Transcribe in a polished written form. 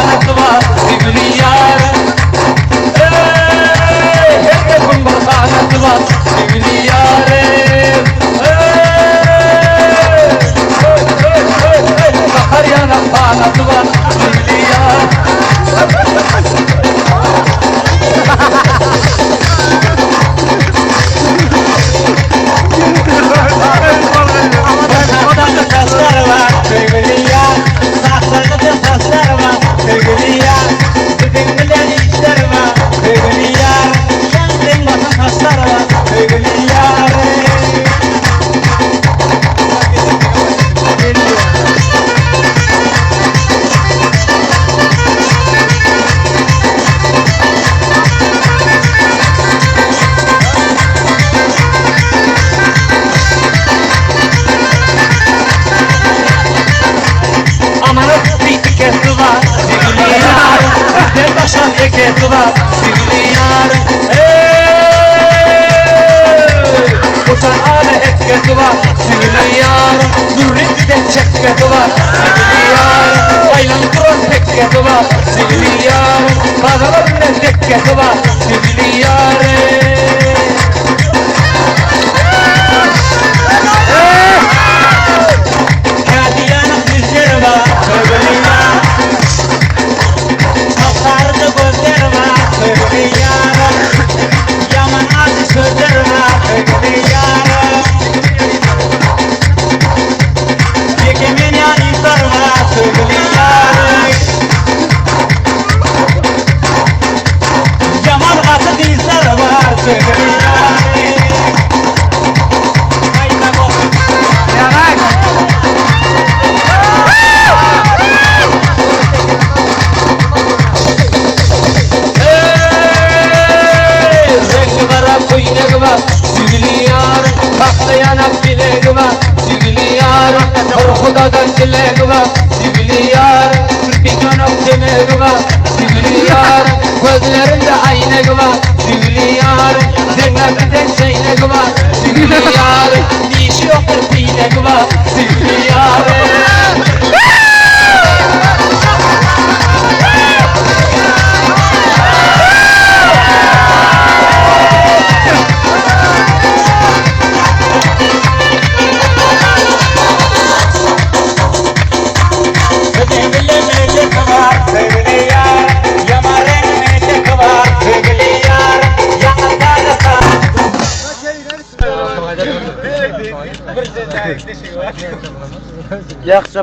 ganaty bar, Söýgüli ýar. Eý, her gepiň bir hanaty bar, Söýgüli ýarym. Eý, eý, eý, eý, eý, Bakar ýanak hanaty bar, Söýgüli ýar. Amanat bir tikesi var, sevgili yar. Bizden başka ekesi var, sevgili yar. Ey! Uçan ale etkesi var, sevgili yar. Nurri giden çekkesi var, sevgili yar. Aýlanyp duran tekkesi var, sevgili yar. Bazarlar bilen tekkesi var, sevgili yar. Kädiýanyň ýüzleri bar, söýgüli ýar. Sapsaryja gözleri bar, söýgüli ýar. Ýaman ajy sözleri bar, söýgüli ýar. Ýeke men ýaly ýyzlar bar, söýgüli ýar. Ýaman gaty dyzlar bar, söýgüli ýar. Eý, reňki gara köýnegi bar, Söýgüli ýar, pagta ýanak bilegi bar, Söýgüli ýar, bir Hudadan dilegi bar, Söýgüli ýar, kirpiçonak temegi bar, Söýgüli ýar, gözlerinde äýnegi bar, Söýgüli ýar, deňäp giden çeýnegi bar, Söýgüli ýar, dişi ýokdur piýnegi bar, Söýgüli ýar. Ýakça.